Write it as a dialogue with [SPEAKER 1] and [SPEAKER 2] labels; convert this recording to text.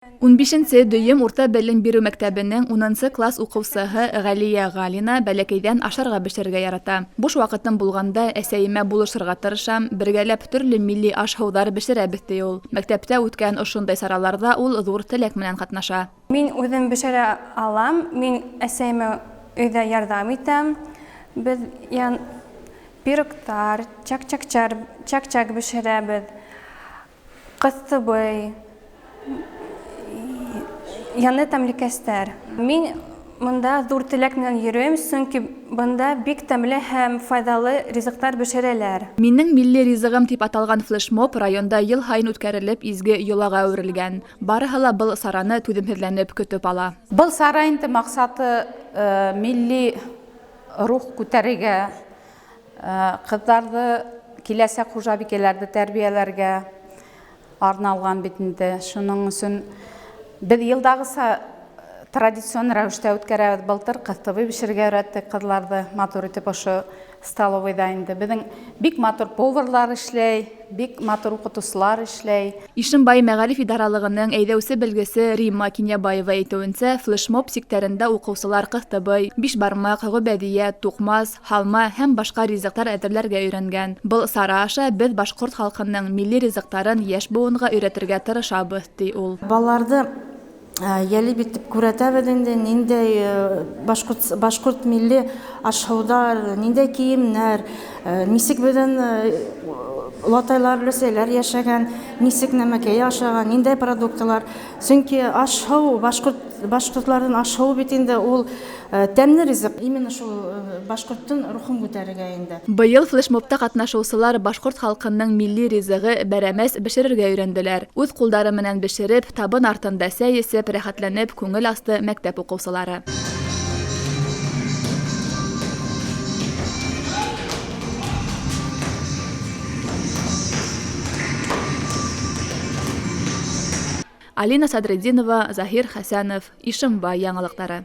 [SPEAKER 1] Унбишенсе дөйөм урта белем биреү мәктәбенең унынсы класс уҡыусыһы Ғәлиә Ғалина бәләкәйҙән ашарға бешерергә ярата. Буш ваҡытым булғанда әсәйемә булышырға тырышам, бергәләп төрлө милли аш-һыуҙар бешерәбеҙ, ти ул. Мәктәптә үткән ошондай сараларҙа ул ҙур теләк менән ҡатнаша.
[SPEAKER 2] Мин үҙем бешерә алам, мин әсәйемә өйҙә ярҙам итәм. Беҙ пирогтар, чак-чак-чар, чак-чак бешерәбеҙ, ҡыҫтыбый, яны тәмлекәстәр. Мин бында ҙур теләк менән йөрөйөм, сөнки бында бик тәмле һәм файҙалы ризыҡтар бешерәләр.
[SPEAKER 1] Минең милли ризығым тип аталған флешмоб районда йыл һайын үткәрелеп, изге йолаға әүерелгән. Барыһы ла был сараны түҙемһеҙләнеп көтөп ала.
[SPEAKER 3] Был сара инде маҡсаты милли рух күтәрергә, ҡыҙҙарҙы, киләсәк хужабикәләрҙе тәрбиәләргә арналған бит инде. Шуның өсөн беҙ йылдағыса традицион рәүештә үткәрәбеҙ. Былтыр ҡыҫтыбый бешерергә өйрәттек ҡыҙларҙы, матур итеп ошо столовыйҙа инде. Беҙҙең бик матур поварлар эшләй, бик матур уҡытыусылар эшләй.
[SPEAKER 1] Ишембай мәғариф идаралығының әйҙәүсе белгесе Римма Кинйәбаева әйтеүенсә, флешмоб сиктәрендә уҡыусылар ҡыҫтыбый, бишбармаҡ, ғөбәҙиә, туҡмас, һалма һәм башҡа ризыҡтар әҙерләргә өйрәнгән. Был сара аша беҙ башҡорт халҡының милли ризыҡтарын йәш быуынға өйрәтергә тырышабыҙ, ти ул.
[SPEAKER 4] Балаларҙы йәлеп итеп күрәтәбеҙ инде, ниндәй башҡорт милли аш-һыуҙар, ниндәй кейемдәр, нисек беҙҙең олатайлар, өләсәйләр йәшәгән, нисек нәмәкәй ашаған, ниндәй продуктылар. Сөнки аш-һыу, башҡортларҙың аш-һыуы бит инде ул тәмле ризыҡ. Именно шул башҡорттоң рухын күтәрергә инде.
[SPEAKER 1] Быйыл флешмобта ҡатнашыусылар башҡорт халҡының милли ризығы бәрәмәс бешерергә өйрәнделәр. Үҙ ҡулдары менән бешереп, табын артында сәй эсеп, рәхәтләнеп күңел асты мәктәп уҡыусылары. Алина Садретдинова, Заһир Хәсәнов, Ишембай яңылыҡтары.